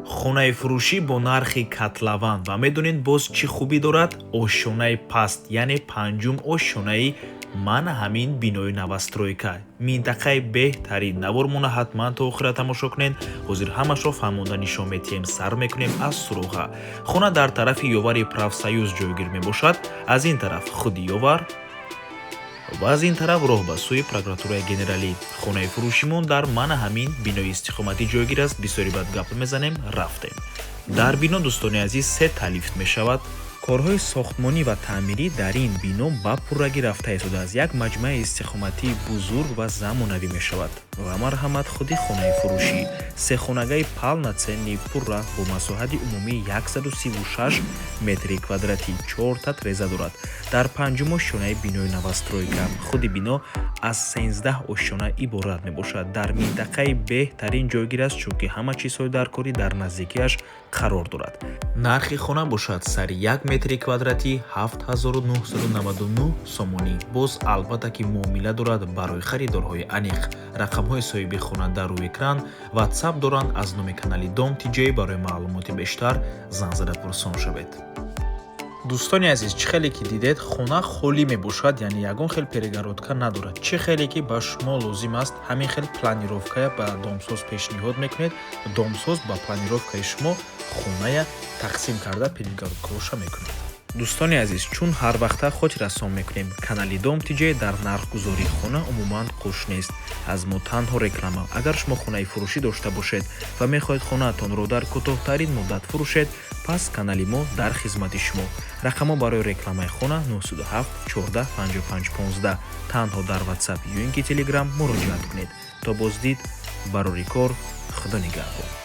Хонаи фурӯшӣ бо нархи котлован. Ва медонед, боз чӣ хубӣ дорад? Ошёнаи паст, яъне панҷум ошёнаи мана ҳамин бинои новостройка, минтақаи беҳтарин. Навормона ҳатман то охира тамошо кунед. Ҳозир ҳамашро фаҳмонда нишон метиҳем. Сар мекунем аз суроға. Хона дар тарафи Ёвари Профсоюз ҷойгир мебошад. Аз ин тараф худи Ёвар ва аз ин тараф роҳ ба сӯи Прокуратураи генералӣ. Хонаи фурӯшимон дар мана ҳамин бинои истиқоматӣ ҷойгир аст. Бисёри баъд гап мезанем, рафтем. Дар бино, дӯстони азиз, сета лифт мешавад. Корҳои сохтмонӣ ва таъмирӣ дар ин бино ба пуррагӣ рафта истодааст. Як маҷмӯаи истиқоматии бузург ва замонавӣ мешавад. Ва марҳамат, худи хонаи фурӯшӣ, сехонагаи полноценный, пурра, бо масоҳати умумии 136 метри квадратӣ, чорта треза дорад. Дар панҷум ошёнаи бинои новостройка. Худи бино аз 13 ошёна иборат мебошад. Дар минтақаи беҳтарин ҷойгир аст, чунки ҳама чизҳои даркорӣ дар наздикиаш қарор дорад. Нархи хона бошад сари як метри квадратӣ 7999 сомонӣ. Боз, албатта ки, муомила дорад барои харидорҳои аниқ. Рақамҳои соҳиби хона дар рӯи экран, Ватсап доранд. Аз номи канали Дом Тиҷей барои маълумоти бештар занг зада пурсон шавед. Дӯстони азиз, чӣ хеле ки дидед, хона холӣ мебошад, яъне ягон хел перегородка надорад. Чӣ хеле ки ба шумо лозим аст, ҳамин хел планировкая ба домсоз пешниҳод мекунед. Домсоз ба планировкаи шумо хоная тақсим карда, перегородкаоша мекунад. Дӯстони азиз, чун ҳар вақта хотиррасон мекунем, канали Дом Тиҷей дар нархгузории хона умуман қуш нест. Аз мо танҳо реклама. Агар шумо хонаи фурӯшӣ дошта бошед ва мехоҳед хонаатонро дар кӯтоҳтарин муддат фурӯшед, пас канали мо дар хизмати шумо. Рақамҳо барои рекламаи хона 907 14 55 15. Танҳо дар Ватсап ё ин ки Телеграм муроҷиат кунед. То боздид, барори кор, Худо нигаҳбон.